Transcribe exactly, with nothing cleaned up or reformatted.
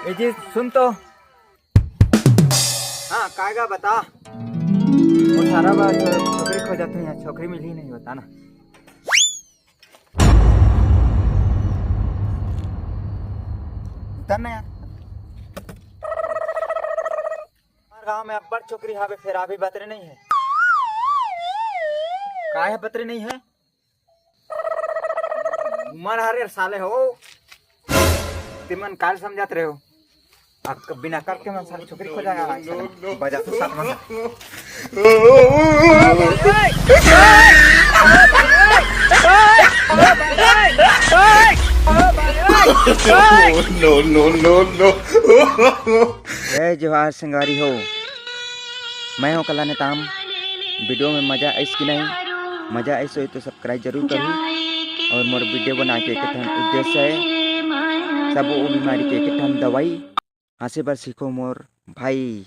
ए जी, सुन तो। हाँ, काय गा बता। वो सारा बा छो-, छोकरी खोजत हे, यहाँ छोकरी मिली नहीं, बता ना। उतर ना यार। हमार गांव में अब्बड़ छोकरी हावे, फेर अभी बतरे नहीं हे। काय हे बतरे नहीं हे? उमर हरे साले हो, तिमन काल समझत रहे हो। अब क-, बिना कर के मन साले छोकरी खोजा यार, बजा तो साथ में। No, no, no, no। जय जोहार संगवारी हो, मैं हूं कला नेताम। वीडियो में मजा आइस कि नहीं? मजा आइस होई तो सब्सक्राइब जरूर करू। और मोर वीडियो बना के एक ठन उद्देश्य है, सब वो बीमारी के एक ठन दवाई। हंसे बर सीखो मोर भाई।